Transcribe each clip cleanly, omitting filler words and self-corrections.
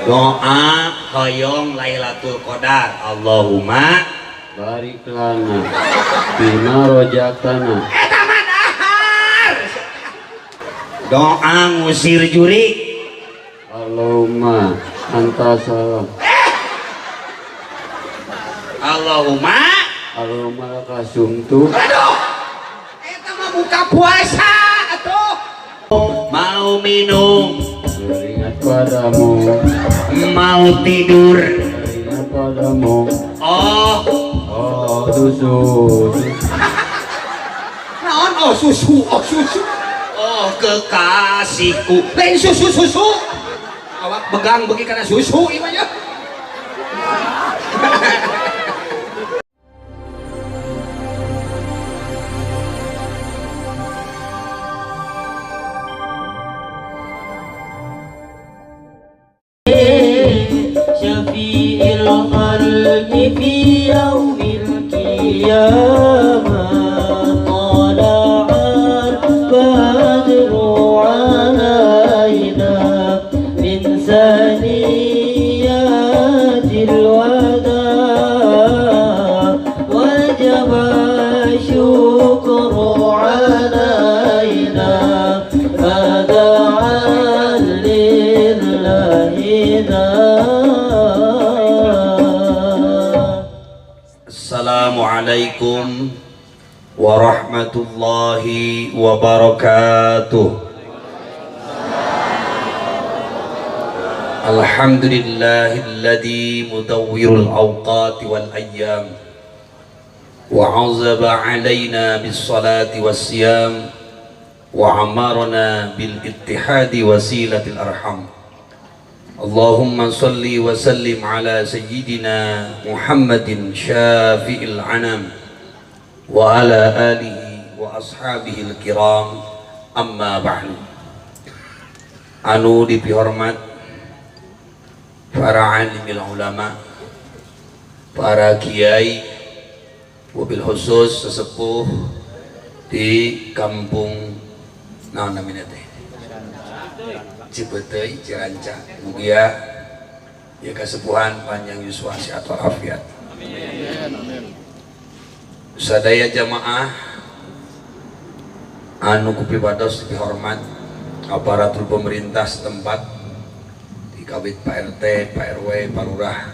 Doa hoyong Lailatul Qadar. Allahumma barik lana bima rojaktana. Eta mah dahar. Doa ngusir jurik. Allahumma anta salam. Allahumma Allahumma laka sumtu. Aduh, eta mah buka puasa atuh. Mau minum teringat padamu, mau tidur teringat padamu. Oh, oh susu. Naon oh susu, oh susu. Oh kekasihku. Lain susu susu. Awak begang begi kana susu ieu mah nya. Syafi'il khalqi fi yaumil qiyamah tala'al badru alaina min saniyatil wada wajaba syukru alaina mada'a lillahi. Assalamualaikum warahmatullahi wabarakatuh. Alhamdulillahilladzi mudawwirul awqati wal ayyam wa 'azaba 'alaina bis salati was siyam wa amarna bil ittihadi wasilatil arham. Allahumma salli wa sallim ala sayyidina Muhammadin syafi'il anam wa ala alihi wa ashabihil kiram, amma ba'du. Anu dipihormat para alimil ulama, para kiai, wabil khusus sesepuh di kampung naon namina teh Cipeteuy Ciranca. Mugia ya kasepuhan panjang yuswa sehat walafiat. Amin. Sadaya jamaah anu kupibados dihormat aparatur pemerintah setempat dikawit Pak RT, Pak RW, Pak Lurah.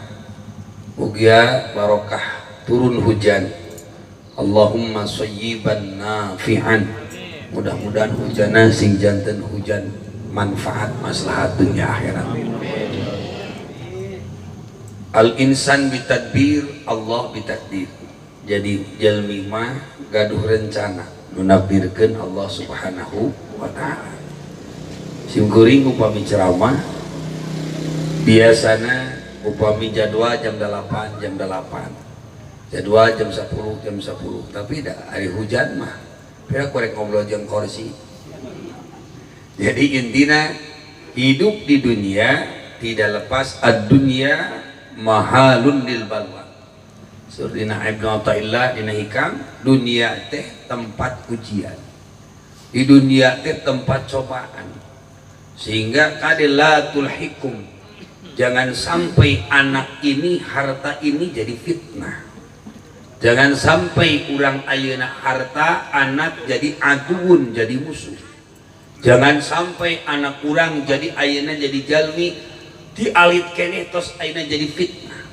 Mugia barokah turun hujan. Allahumma shayyiban nafi'an. Mudah-mudahan hujanna sing janten hujan manfaat maslahat dunia akhirat. Al insan bitadbir, Allah bitakdir. Jadi jalmi mah gaduh rencana nu nakdirkeun Allah Subhanahu wa taala. Simkuring upami ceramah biasana upami jadwal jam 8 jam 8. Jadwal jam 10 jam 10, tapi da ari hujan mah pira korek ngobrol jeung kursi. Jadi intina hidup di dunia tidak lepas ad-dunya mahalun lil balwa. Surdina Ibnu Athaillah dina Hikam, dunia teh tempat ujian. Di dunia teh tempat cobaan. Sehingga kadilatul hikum, jangan sampai anak ini, harta ini jadi fitnah. Jangan sampai urang ayeuna harta anak jadi aduun, jadi musuh. Jangan sampai anak kurang jadi ayeuna jadi jalmi dialit keneh tos ayeuna jadi fitnah.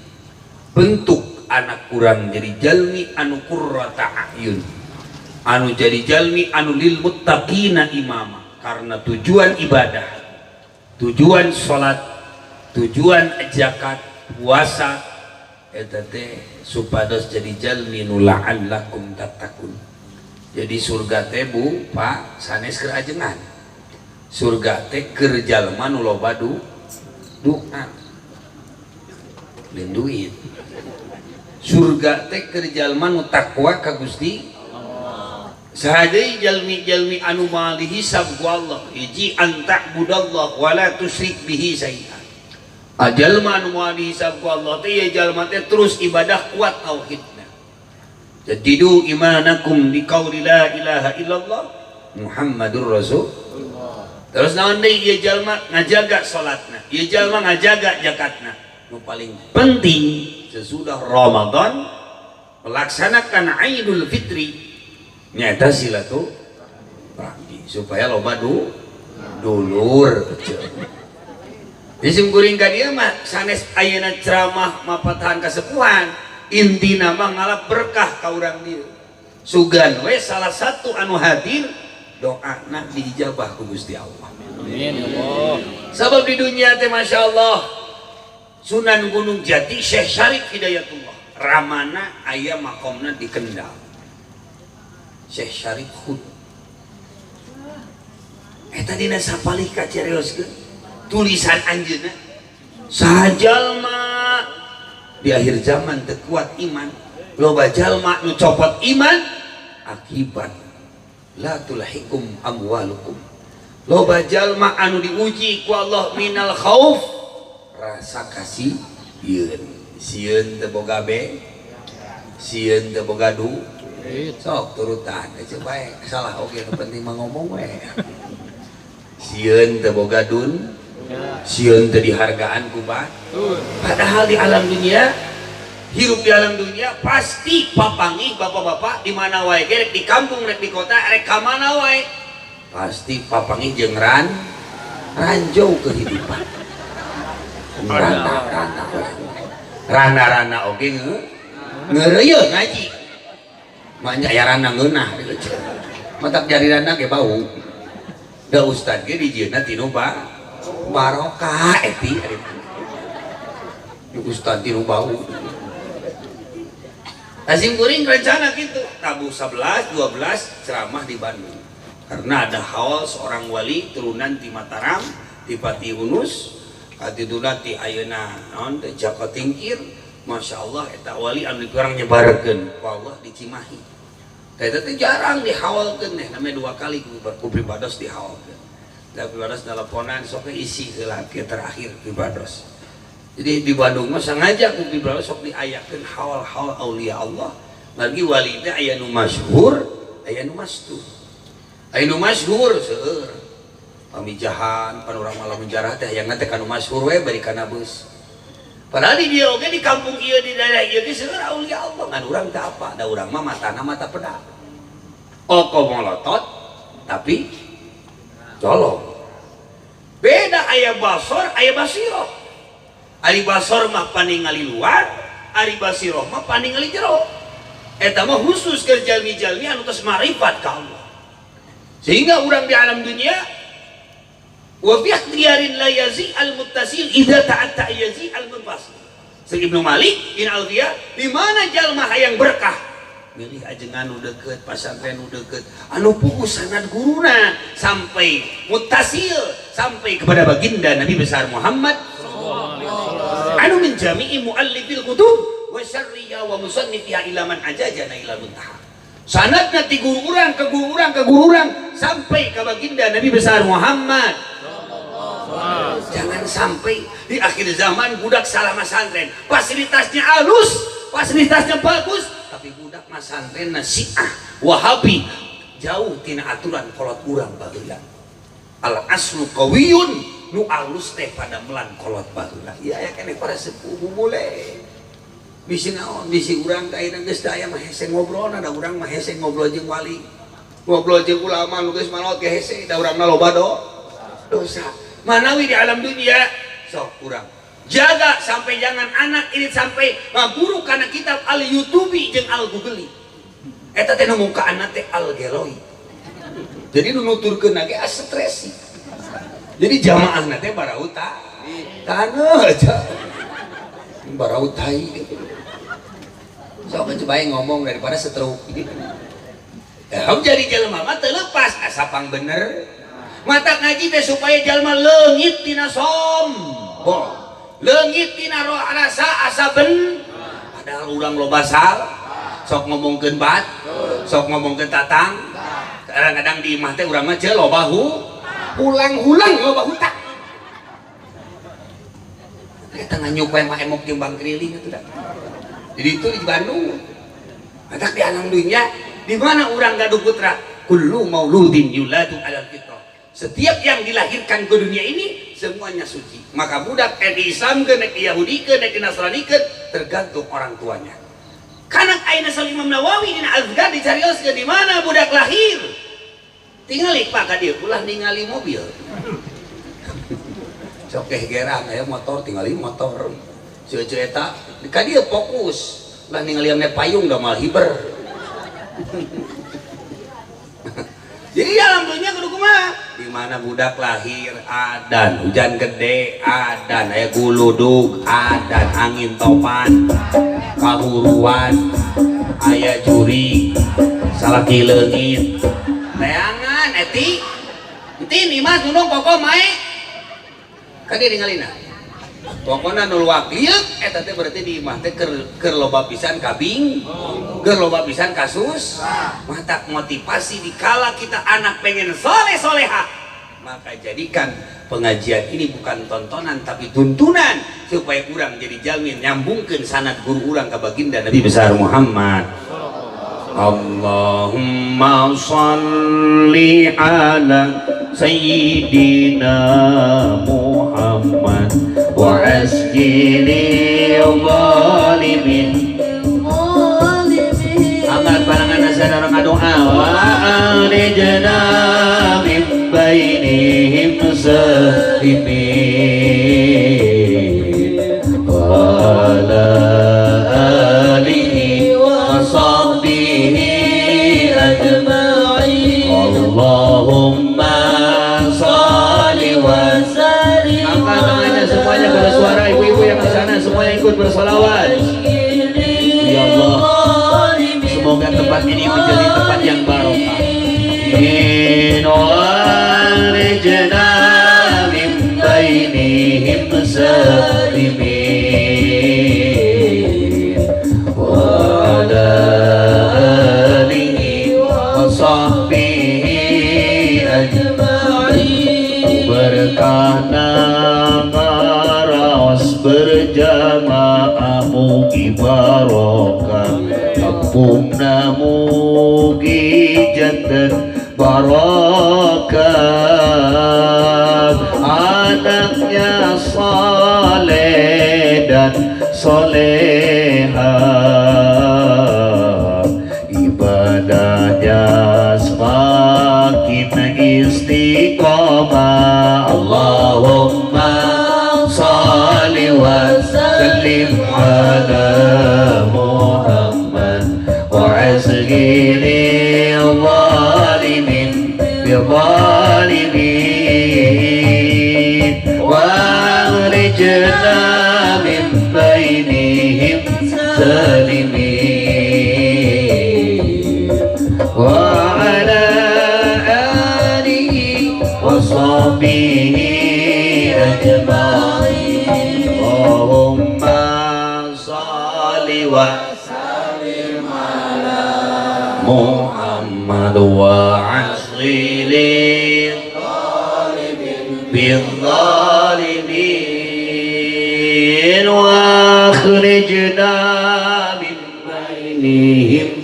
Bentuk anak kurang jadi jalmi anu qurrata a'yun, anu jadi jalmi anu lil muttaqina imama. Karena tujuan ibadah, tujuan salat, tujuan zakat, puasa eta teh supados jadi jalmi nu la'allakum tattaqun. Jadi surga teh Bu, Pak, sanes keur ajengan. Surga teh keur jalma nu loba doa. Lain duit. Surga teh keur jalma nu takwa ka Gusti Allah. Saha deui jalmi-jalmi anu moal dihisab ku Allah, hiji anta'budallah wa la tusyrik bihi syai'an. Jalma anu moal dihisab ku Allah teh ye jalma teh terus ibadah kuat tauhidna. Jadidu imanakum biqauli la ilaha illallah Muhammadur Rasulullah. Terus naon deui ieu jalma ngajaga salatna, ieu jalma ngajaga zakatna. Nu paling penting sesudah Ramadan melaksanakan Idul Fitri nyaeta silaturahmi supaya loba dulur. Di kuring ka dieu mah sanes ayeuna ceramah mapatahan kasepuhan, intina mah ngalap berkah ka urang dieu. Sugan we salah satu anu hadir doana diijabah ku Gusti Allah. Amin ya Allah. Sabab di dunia teh Masya Allah Sunan Gunung Jati Syekh Syarif Hidayatullah ramana aya makomna di Kendal. Syekh Syarif Hud eta dina sapalih kacarioskeun tulisan anjeunna sajalma di akhir zaman teu kuat iman, loba jalma nu copot iman akibat la tulhikum amwalukum. Loba jalma anu diuji ku Allah minal khauf, rasa kasih sieun, sieun teu boga be, sieun teu boga du, sok turutan aja bae, salah oge nu penting mah ngomong we. Sieun teu boga dun, sieun teu dihargaan ku batur. Padahal di alam dunia, hirup di alam dunia pasti papanggih bapak-bapak di mana wae ge, rek di kampung rek di kota rek ka mana wae pasti papanggih jeung ranjau kehidupan. Rana-rana rana-rana oge ngeureuyeuh ngaji. Manya aya rana ngeunah matak jari rana ge bau. Da ustad ge dijieunna tinu barokah eti ari ustad tinu bau. Asim kuring rencana gitu, tabuh 11, 12 ceramah di Bandung. Karena ada haul seorang wali turunan di Mataram, di Pati Unus, katituna ti ayeuna naon teh Jaka Tingkir, Masya Allah eta wali anu dikurang nyebarkeun ku Allah di Cimahi. Eta teh jarang dihaulkeun teh, namanya 2 kali ku pribados dihaulkeun. Da pribados teleponan sok isi heula ke terakhir pribados. Jadi di Bandung mah sengaja ku pribados sok diayakeun haul-haul aulia Allah. Lagi wali teh aya nu masyhur, aya nu mastur. Aya nu masyhur seueur. Pamijahan, pan urang malam menjarah teh hayangna teh kanu masyhur we bari kana beus. Padahal di dieu oge di kampung ieu di daerah ieu ge seueur aulia Allah, ngan urang teh apa? Da urang mah matana mata pedang. Oko molotot tapi colong. Beda aya basor, aya basiroh. Ari basor mah paningali luar, ari basiroh mah paningali jero. Eta mah khusus keur jalmi-jalmi anu tos marifat ka Allah. Sehingga urang di alam dunia wa fi ikhtiyarin la yazi al muttasil idza ta'atta yazi al munfasil. Sayyid Ibnu Malik in Alfiyah, di mana jalma hayang berkah? Milih ajengan nu deukeut, pasantren nu deukeut, anu puguh sanad guruna sampai muttasil sampai kepada baginda Nabi besar Muhammad anu min jami'i muallifil kutub wa syarriha wa musannifiha ila man ajajana ila muntaha. Sanadna ti guru urang ke guru urang ke guru urang sampai ke baginda Nabi besar Muhammad. Jangan sampai di akhir zaman budak salah masantren, fasilitasnya halus, fasilitasnya bagus, tapi budak masantren Syiah Wahabi jauh tina aturan kolot urang baheula. Al aslu qawiyun nu alus teh pada melan kolot baheula. Ieu aya keneh para sepuh mulai. Bisi naon, bisi urang ka ayeuna geus da aya mah hese ngobrolna, da urang mah hese ngobrol jeung wali. Ngobrol jeung ulama nu geus maot ge hese, da urangna loba dosa. Manawi di alam dunia sok urang jaga sampai jangan anak ini sampai ngaburu kana kitab al YouTube jeung al Google. Eta teh nu mukaan teh al geloi. Jadi nu nuturkeun ge stres. Jadi jamaahna teh barauta taneuh aja. Barau tai. Sok aja bae ngomong daripada stroke. Ya, jadi jelema mah teu lepas asapang bener. Mata ngaji teh supaya jalma leungit tina sombong. Leungit tina roh rasa asa ben. Padahal urang loba sal, sok ngomongkeun bat, sok ngomongkeun tatang. Kadang-kadang di imah teh urang mah je loba hulang-hulang loba hutang. Eta nganyuk wae mah emok jeung bang keliling atuh da. Jadi itu di Bandung. Matak di alam dunia di mana urang gaduh putra? Kullu mauludin yuladu alal fitrah. Setiap yang dilahirkan ke dunia ini semuanya suci. Maka budak Islam ke, nek Yahudi ke, nek Nasrani ke, tergantung orang tuanya. Karena ayeuna Sal Imam Nawawi dina Azkar dicarioskeun di mana budak lahir. Tingali Pak ka dieu ulah ningali mobil. Cokeh gerang aya motor tingali motor. Ceu-ceu eta ka dieu fokus. Ulah ningali ame payung da mal hiber. Jadi alam dunia kudu kumaha? Di mana budak lahir adan, hujan gede adan, aya guludug adan, angin topan, kahuruan, aya juri, salaki leungit. Neangan eti. Entin imas nunung koko mae. Ka dieu ningalina. Pokona nu luak lieuk eta teh berarti di imah teh keur loba pisan kabing, keur loba pisan kasus. Mata motivasi dikala kita anak pengen soleh soleha, maka jadikan pengajian ini bukan tontonan tapi tuntunan supaya urang jadi jamin nyambungkeun sanad guru urang ka baginda Nabi besar Muhammad. Allahumma shalli ala sayyidina Muhammad wa asjili zalimin. Angkat pandangan nasihat orang doa wa akhrijna min bainihim salimin wa ala alihi wa sahbihi ajma'in. Allahumma shalli wa sallim. Angkat tangannya semuanya bersuara, ibu-ibu yang di sana semuanya ikut bersolawat. Ya Allah, semoga tempat ini menjadi tempat yang barokah. Akhrijna min bainihim salimin wa ala alihi wa sahbihi ajma'in. Berkah nama raos berjamaah mugi barokah, kampungna mugi janten barokah, anaknya saleh dan soleha, ibadahnya semakin istiqomah. Allahumma shalli wa sallim ala Muhammad wa asghiri zalimin bi zalimin wa akhrijna min bainihim salimin wa ala alihi wa sahbihi ajma'in. Allahumma shalli wa sallim ala Muhammad wa asghili bil zalimin wa akhrijna min bainihim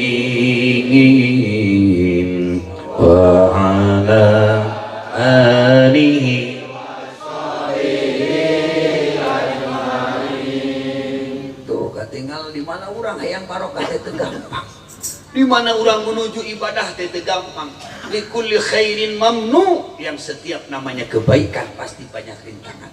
salimin wa ala alihi. Tuh tinggal di mana urang hayang barokah teh teu gampang. Di mana urang menuju ibadah teh teu gampang. Likulli khairin mamnu, yang setiap namanya kebaikan pasti banyak rintangan.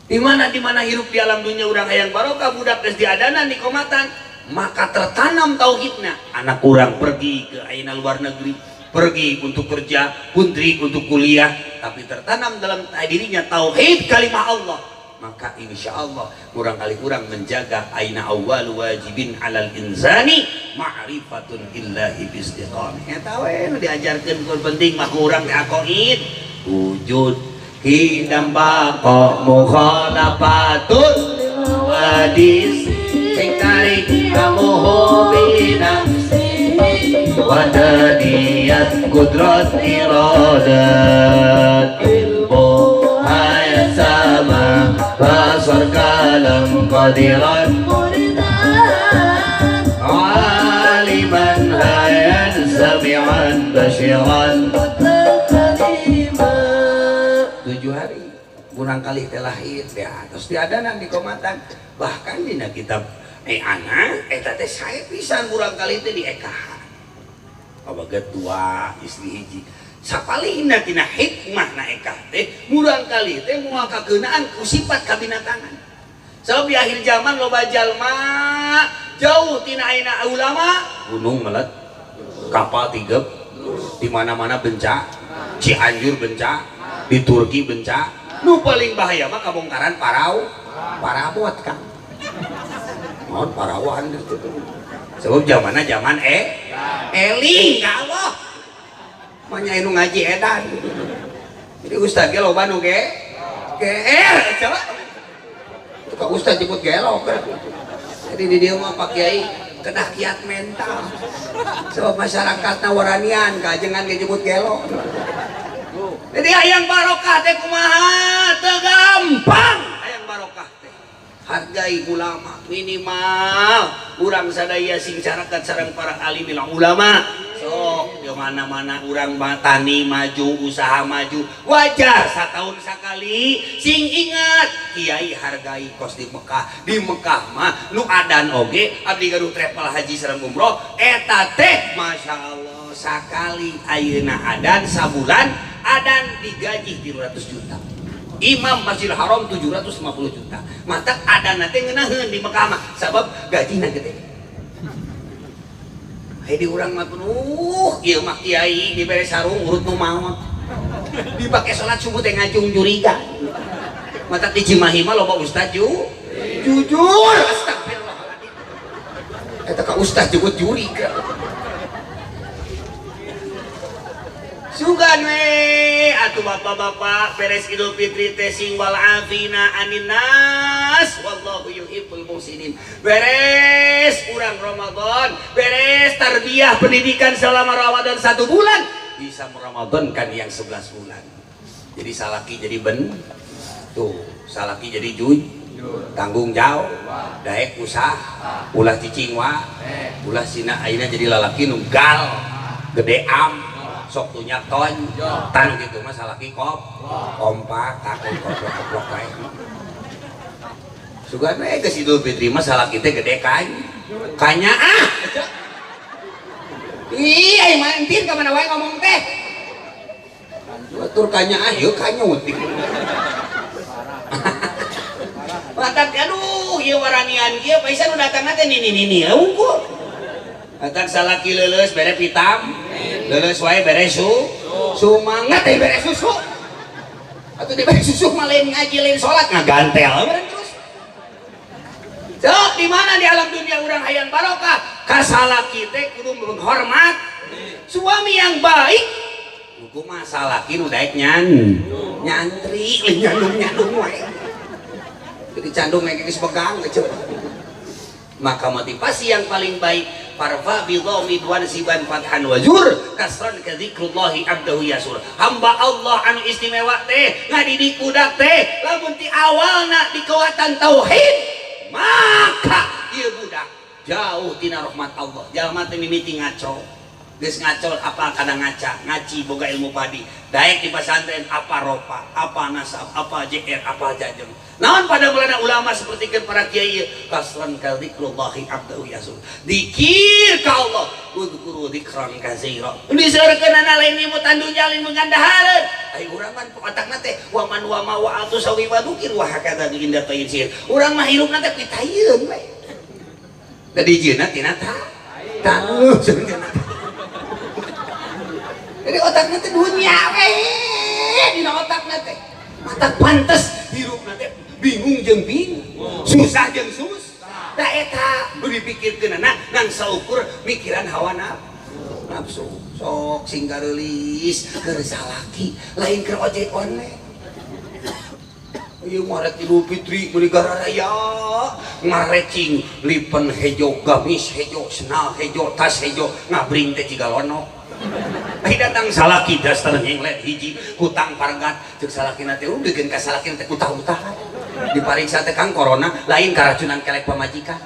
Di mana hirup di alam dunia urang hayang barokah, budak geus diadanan dikomatan, maka tertanam tauhidna. Anak urang pergi ke aina luar negeri, pergi untuk kerja, putri untuk kuliah, tapi tertanam dalam dirinya tauhid kalimah Allah. Maka insya Allah kurang kali kurang menjaga aina awal wajibin alal insani ma'rifatun illahi bistiqamah. Eta we nu diajarkeun ku penting mah kurang teh aqaid wujud hidam baqa mukhalafatul hadis sing tarik kamuhu bi nafsihi wa tadiyat qudrat iradat ilmu hayat sama basar kalam qadiran aliman hayan sami'an basyiran Murang kali teh lahir ya terus diadanan di komatan bahkan dina kitab anak eta teh sae pisan murang kali teh di ekahan. Abaga dua istri hiji. Sapalihna tina hikmah na ekah teh murang kali teh moal kakeunaan ku sifat kabinatangan. Sebab di akhir zaman loba jalma jauh tina ayeuna ulama, gunung melet, kapal tigep, di mana-mana bencana, Cianjur bencana, di Turki bencana, nu paling bahaya mah kabongkaran parabot Kang. Naon parawan gitu. Sebab zamanna zaman eling ka Allah. Manya anu ngaji edan. Jadi ustaz ge loba nu ge GR coba. Ka ustaz jemput gelo. Jadi di dieu mah Pak Kiai kedah kiat mental. Sebab masyarakatna waranian kajengan ge jemput gelo. Jadi hayang barokah teh kumaha? Teu gampang hayang barokah teh. Hargai ulama minimal urang sadaya sing carakat sareng para alim ulama. Sok di mana-mana urang tani maju, usaha maju, wajar satahun sakali sing ingat kiai hargai kos di Mekah. Di Mekah mah nu adan oge abdi gaduh travel haji sareng umroh eta teh Masya Allah sakali ayeuna adan sabulan adan digaji 300 juta. Imam Masjidil Haram 750 juta. Mata adan teh ngeunaheun di Mekah mah sabab gajina gede. Di urang mah penuh ieu mah kiai dibere sarung urut nu maot. Dipake salat subuh teh ngacung juriga. Mata di Cimahi mah loba ustaz jujur astagfirullahaladzim. Eta ka ustaz jebut juriga. Sugan we atuh bapak-bapak beres Idul Fitri teh sing wal afina anin nas wallahu yuhibbul muhsinin. Beres urang Ramadan, beres tarbiyah pendidikan selama Ramadan 1 bulan, bisa meramadankan yang 11 bulan. Jadi salaki jadi ben tuh, salaki jadi juj, tanggung jawab, daek usah, ulah cicing wa, ulah sina ayeuna jadi lalaki nu gal, gede am. Sok tunyak ton tan gitu mah salaki kop kompak takut koplok-koplok wae. Sugan we geus Idul Fitri mah salaki teh gede kan kanya ah. Ih ai mantin ka mana wae ngomong teh. Batur kanya ah ieu kanyut. Matak aduh ieu waranian kieu paisan nu datangna teh nini-nini unggul. Matak salaki leuleus bere pitam. Leuleus wae bere sumangat teh bere susu. Atuh dibere susu mah lain ngaji lain salat ngagantel beren terus. Cok di mana di alam dunia urang hayang barokah? Ka salaki teh kudu menghormat suami yang baik. Kumaha salaki nu daek nyantri lain nyandung-nyandung wae. Jadi candung geus begang coba. Maka motivasi yang paling baik parfa bi dhammi wan siban fathan wa jur kasran ka zikrullahi abdahu yasur. Hamba Allah anu istimewa teh ngadidik budak teh lamun ti awalna dikewatan tauhid maka ieu budak jauh tina rahmat Allah. Jalma teh mimiti ngaco geus ngacol apa kadang ngaca ngaci boga ilmu padi daek di pesantren apa ropa apa nasab apa JR apa jajeng naon pada mulana ulama seperti para kiai kasran ka zikrullahi abdahu yasur dikir ka Allah udhkuru dzikran katsira diseurkeunana lain nyimutan dunya lain menggandahareun ai urang mah otakna teh wa man wa ma wa atu sawi wa dzikir wa hakadza inda tayyir urang mah hirupna teh pitayeun we da dijieunna tina ta taneuh. Jadi otaknya teh dunia we dina otakna teh mata pantes hirupna teh bingung jeung bingung susah jeung sus da eta nu dipikirkeunana nang saukur mikiran hawa nafsu sok sing gareulis keur salaki lain keur ojek online ieu mah rek Idul Fitri meuni gararaya ngarecing lipen hejo gamis hejo senal hejo tas hejo ngabring teh ciga lono. Ai datang salaki daster nyenglet hiji hutang pargat ceuk salakina teh udegeun ka salakina teh utah-utah dipariksa teh Kang corona lain karacunan kelek pamajikan.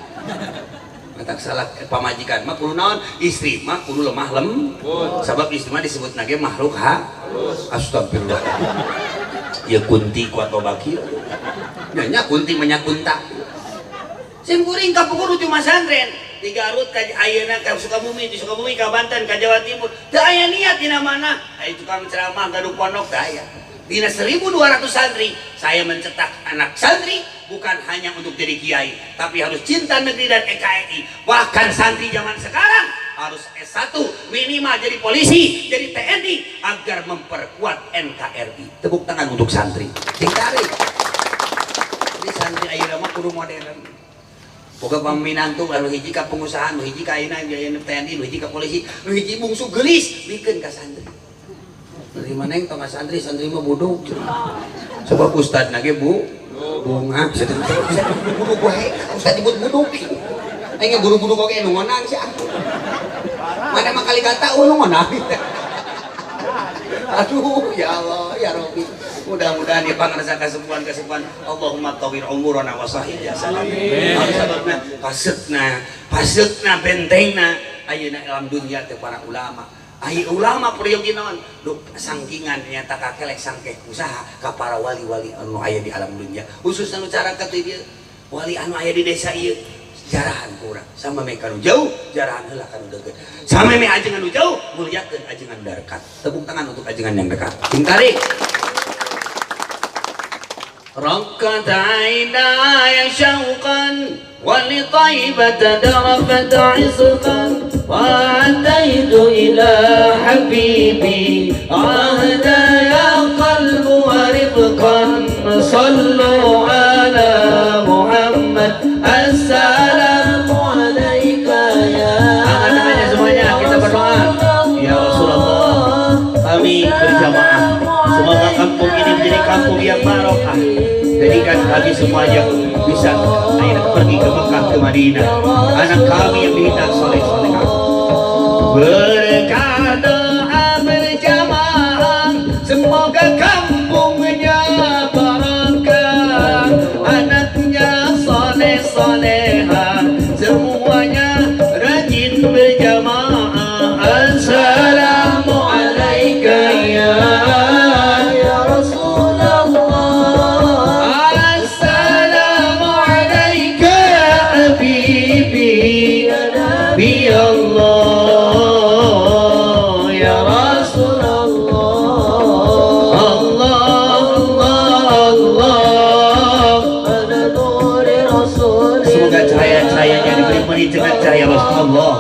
Matak salah pamajikan mah kudu naon istri mah kudu lemah lembut sabab istri mah disebutna ge makhluk ha astagfirullah. Ya kunti kuat loba kieu. Nya kunti mah nya kunta. Sim kuring kapungkur di masantren di Garut ka ayeuna ka Sukabumi, di Sukabumi ka Banten, ka Jawa Timur. Teu aya niat dina mana? Aya tukang ceramah gaduh pondok teu aya. Dina 1200 santri, saya mencetak anak santri bukan hanya untuk jadi kiai, tapi harus cinta negeri dan NKRI. Bahkan santri zaman sekarang harus S1 minimal jadi polisi, jadi TNI agar memperkuat NKRI. Tepuk tangan untuk santri. Cing tarik. Jadi santri ayeuna mah kudu modern. Boga paminantu anu hiji ka pengusaha, nu hiji ka ayeuna TNI, nu hiji ka polisi, nu hiji bungsu geulis bikeun ka santri. Dari mana yang tong santri, santri mah buduk. Sebab ustadna ge bu, bunga, buduk wae, ustad nyebut buduk. Aing buru-buru oge nu ngonang sia. Mana mah kali kata nu ngonang. Aduh, ya Allah, ya Rabbi. Mudah-mudahan ya pangarsa kasepuhan-kasepuhan Allahumma tawir umurana wa sahih jasadana. Sababna paseukna, paseukna bentengna ayeuna alam dunia teh para ulama. Ai ulama peryogi naon? Duh sangkingan nyata kakelek sangkeh usaha ka para wali-wali anu aya di alam dunia. Khususna nu carakat di dieu, wali anu aya di desa ieu jarahan ku urang. Sama meh kanu jauh, jarahan heula kanu deukeut. Sama meh ajengan nu jauh, muliakeun ajengan nu dekat. Tepuk tangan untuk ajengan yang dekat. Cing tarik. رقت عيناي شوقا ولطيبة درفت عصقا وأتيت إلى حبيبي عهدا يا قلب ورفقا صلوا على محمد السلام عليك يا. Angkat tangannya semuanya, kita berdoa. Ya Rasulullah, kami berjamaah. Semoga kampung ini menjadi kampung yang barokah. Jadikan kami semuanya bisa pergi ke Mekah, ke Madinah. Anak kami yang dihidang soleh-soleh. Berkah doa berjamaah, semoga kampungnya barokah, anaknya soleh-soleha, semuanya rajin berjamaah. Assalamu alayka ya Allah, ya Rasulullah. Allah, Allah, Allah. Semoga cahaya-cahayanya diberi dengan cahaya Rasulullah.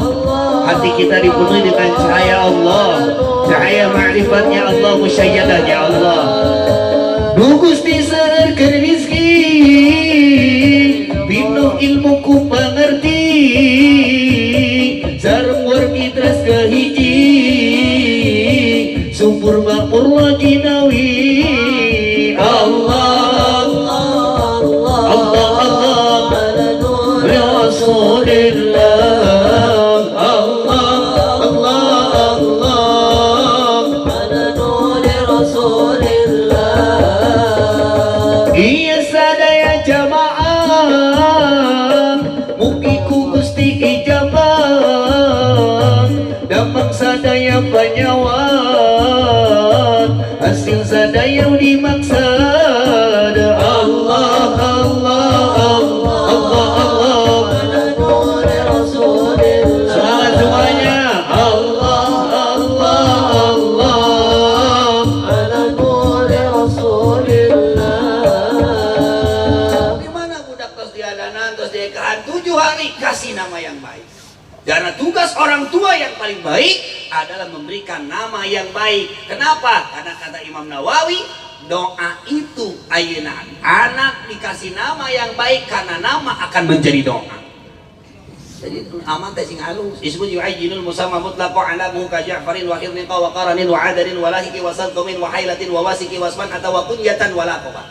Hati kita dipenuhi dengan cahaya Allah, cahaya ma'rifatnya Allah, musyayyadahnya Allah. Duh Gusti serkeun rizki, pinuh ilmuku pengerti, sareng wargi teras kehiji, subur makmur wajinawi. Allah, Allah, Allah, Rasulillah. Allah, Allah, Allah, Rasulillah. Iya sadaya jamaah, mugi ku Gusti ijabah, damang sadaya panyawan, hasil sadaya dimaksad. Allah, Allah, Allah, Allah, Allah. Semangat semuanya. Allah, Allah, Allah. Di mana budak tos diadanan, tos diekahan 7 hari kasih nama yang baik. Karena tugas orang tua yang paling baik adalah memberikan nama yang baik. Kenapa? Karena kata Imam Nawawi, doa itu ayeuna anak dikasih nama yang baik karena nama akan menjadi doa. Jadi aman teh sing halus. Ismun yu'ayyinul musamma mutlaqo alamu ka Ja'farin wa khirniqa wa qaranin wa adarin wa lahiki wa sadqamin wa hailatin wa wasiki wa asman atawa kunyatan wa laqaba.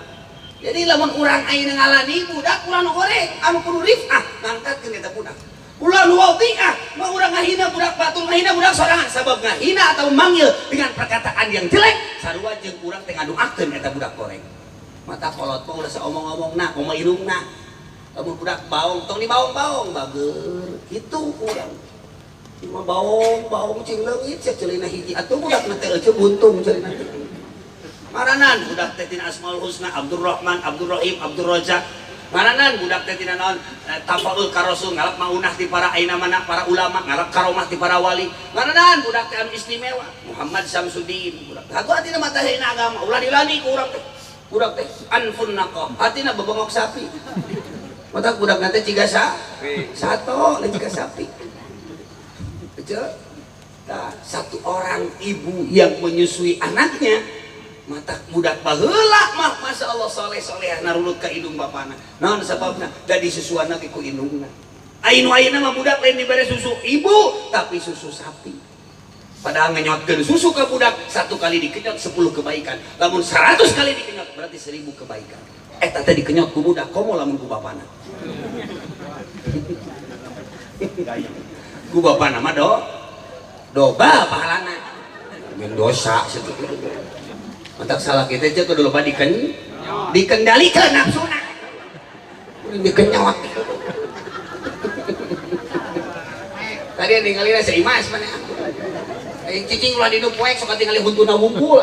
Jadi lamun urang ayeuna ngalani budak ulah nu goreng, anu kudu rifah ngangkatkeun eta budak. Ulah nu wadhi'ah, mah urang ngahina budak batur, ngahina budak sorangan sabab ngahina atau memanggil dengan perkataan yang jelek sarua jeung urang teh ngaduakeun eta budak goreng. Mata kolot mah ulah saomong-omongna, omong irungna. Lamun budak baong tong dibaong-baong bager kitu urang. Cuma baong-baong cing leungit sia ceulina hiji atuh budak na teh euceu buntung ceulina teh. Maranan budak teh tina Asmaul Husna Abdurrahman, Abdurrahim, Abdurrozak. Maranan budak teh tina naon tafaul ka Rasul ngalap maunah ti para aina mana para ulama, ngalap karomah ti para wali. Maranan budak teh anu istimewa Muhammad Samsudin budak. Hagu hatina mah teh agama ulah dilani ku urang teh. Budak teh anfun naqah, hatina bebongok sapi. Mata budak nanti ciga sato, lain ciga sapi. Nah, satu orang ibu yang menyusui anaknya, mata budak baheula mah masya Allah soleh soleh narulut ka indung bapana. Naon sababna? Da disusuanna ge ku indungna. Ainu ayeuna mah budak lain dibere susu ibu, tapi susu sapi. Padahal ngenyotkeun susu ke budak, satu kali dikenyot 10 kebaikan. Lamun 100 kali dikenyot berarti 1000 kebaikan. Eta teh dikenyot ku budak, komo lamun ku bapana. Ku bapana mah doba pahalana. Min dosa situ. Mantak salah kita aja kudu loba dikendalikan nafsuna. Kudu dikenyot. Tadi ningali si Imas mana? Cicing ulah dinu poek sok tingali huntuna wungkul.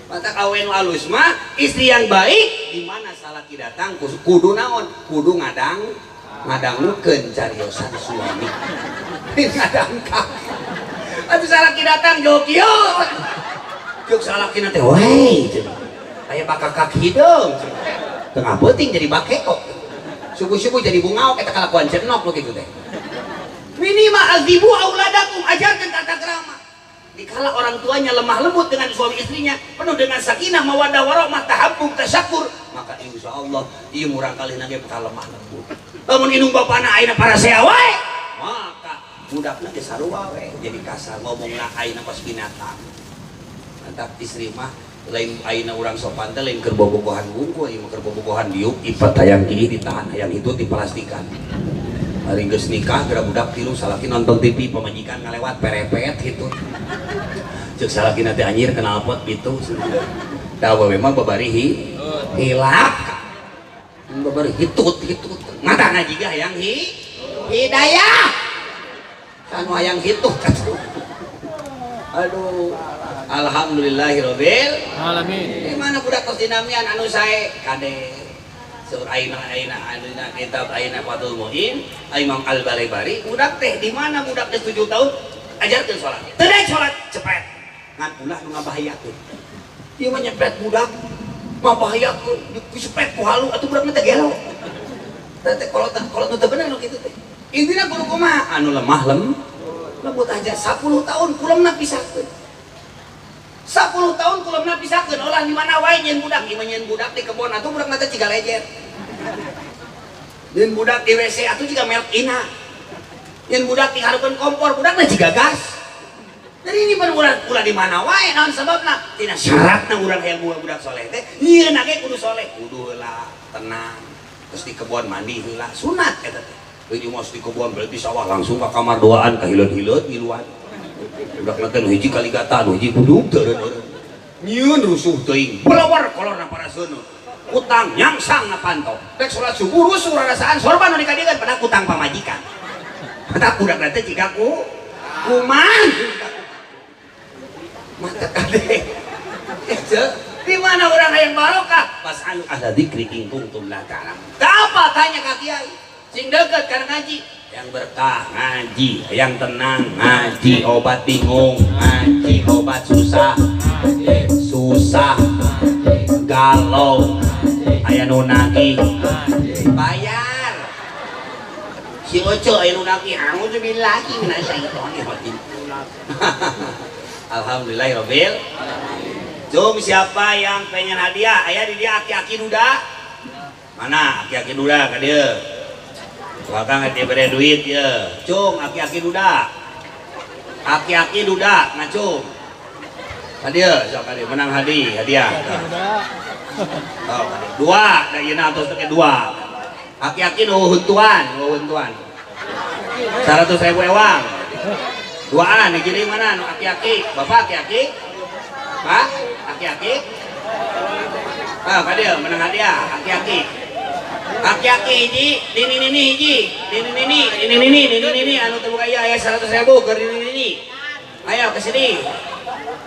Mantak awe nu alus mah istri yang baik di mana salaki datang kudu naon? Kudu ngadangukeun cariosan suami. Ngadangkak. Atuh salaki datang jok ieu. Jok salaki teh we cenah. Aya bakakak hideung. Tengah peuting jadi bakekok. Subuh-subuh jadi bungaok eta kalakuan cenok nu kitu teh. Minimal azibu auladakum, ajarkan tata krama. Dikala orang tuanya lemah lembut dengan suami istrinya, penuh dengan sakinah, mawaddah warahmah, tahabbub, tasyakur, maka insya Allah ieu murang kali nage bakal lemah lembut. Lamun indung bapana ayeuna parasea wae, maka budakna ge sarua we, jadi kasar ngomongna ayeuna kos binatang. Mantap istri mah lain ayeuna urang sopan teh lain keur bobogohan wungkul, ieu mah keur bobogohan diuk ipet hayang kieu ditahan hayang itu diplastikan. Hari geus nikah geura budak tilu salaki nonton TV pamajikan ngalewat perepet gitu. Ceuk salaki teh anjir knalpot pitu. Da awewe mah babari hilap. Babari hitut hitut. Matana jiga hayang hidayah. Anu hayang hitut. Aduh, alhamdulillahirabbil alamin. Di mana budak tos dinamian anu sae kade. Sur aina aina aina kitab aina Fathul Muin Imam Al-Balaibari budak teh di mana budak teh 7 tahun ajarkeun salat. Teu daek salat cepet. Ngan ulah nu ngabahayakeun. Ieu mah nyepet budak ngabahayakeun dicepet ku halu atuh budak teh gelo. Teh teh kolot kolot nu teu bener nu kitu teh. Intina kudu kumaha anu lemah lembut aja 10 tahun kulemna pisahkeun. 10 tahun kulemna pisahkeun olah di mana wae nyeun budak, ieu mah nyeun budak di kebon atuh budak teh ciga lejer. Nyeun budak di WC atuh jiga melk ina. Nyeun budak di hareupeun kompor budak teh jiga gas. Jadi ini ulah ulah di mana wae naon sababna? Tina syaratna urang hayang boga budak soleh teh nyieun ge kudu soleh, kudu heula tenang. Terus di kebon mandi heula sunat eta teh. Euy mah di kebon berarti sawah langsung ka kamar doaan ka hileud-hileud ngiluan. Budak teh nu hiji kaligata nu hiji kuduk teu eureun. Nyieun rusuh teuing. Belawar kolorna paraseuneu. Utang nyangsang na panto. Rek salat subuh rusuh rarasaan sorban nu dikadieun pada utang pamajikan. Mata budak teh jiga ku kuman. Mata kade. Di mana orang hayang barokah? Fas'alu ahla dzikri in kuntum la ta'lamun. Apa tanya ka kiai? Sing deket kana ngaji. Yang berkah ngaji, yang tenang ngaji, obat bingung ngaji, obat susah susah galau aya nu nagih bayar. Si Oco aya nu nagih, auzubillahi minasyaitonir rajim. Alhamdulillahirabbil alamin. Jom siapa yang pengen hadiah? Aya di dia aki-aki duda. Mana aki-aki duda ka dieu? Bakal dia beri duit ya. Cung aki-aki duda. Aki-aki duda ngacung. Hadiah sok hadiah menang hadiah. Oh, dua, da ieu atos teh dua. Aki-aki nu huntuan, nu huntuan. 100.000 ewang. Duaan hiji deui mana nu aki-aki? Bapak aki-aki? Pak, aki-aki? Ah, ka dieu menang hadiah aki-aki. Aki-aki hiji, nini-nini hiji, nini-nini, nini-nini, nini-nini anu teu boga ieu aya 100.000 keur nini-nini. Ayo ke sini.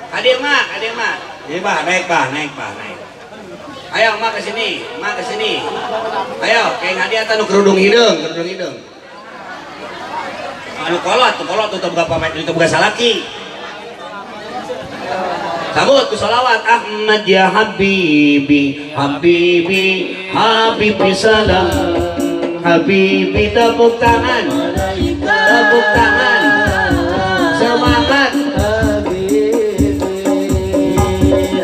Hadir mah, hadir mah. Ini bah, naik bah, naik bah, naik. Ayo mak kesini, mak kesini. Ayo, kayak hadiah tanu kerudung hidung, kerudung hidung. Anu kolot tuh terbuka pamit, itu buka salaki. Sambut ku sholawat Ahmad ya habibi, habibi, habibi salam. Habibi tepuk tangan, tepuk tangan. Semangat. Habibi,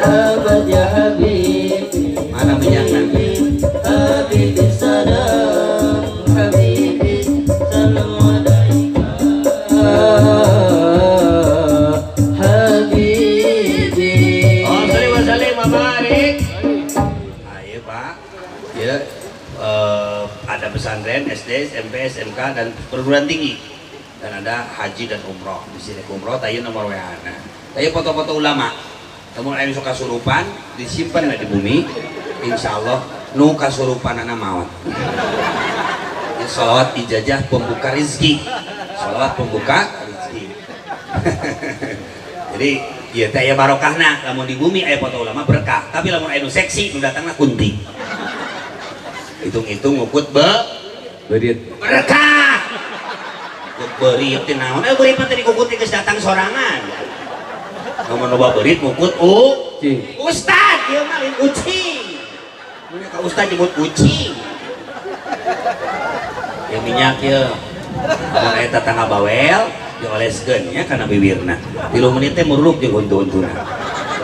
Ahmad ya habibi. Mana minyaknya? Habibi salam, habibi salam alaika. Habibi. Oh, sholli wa sallim wa barik. Ayo Pak, ya ada pesantren SD, SMP, SMK dan perguruan tinggi. Dan ada haji dan umroh. Di sini umroh tayo nomor WA-na. Tayo foto-foto ulama. Temun aya nu kasurupan disimpan di bumi. Insyaallah nu kasurupanana maot. Ya, sholawat ijazah pembuka rezeki. Sholawat pembuka rezeki. Jadi ieu teh aya barokahna, lamun di bumi aya foto ulama berkah, tapi lamun aya nu seksi nu datangna kunti. Hitung-hitung ngukut Berit. Berkah. Ngukut beurit teh naon? Beurit mah teh dikukut geus datang sorangan. Lamun loba beurit ngukut Cing. Ustad, ieu mah lain ucing. Mun ka ustad nyebut ucing. Ya minyak ieu. Lamun aya tetangga bawel dioleskeun nya kana bibirna. 3 menit teh muruluk jeung huntu-huntuna.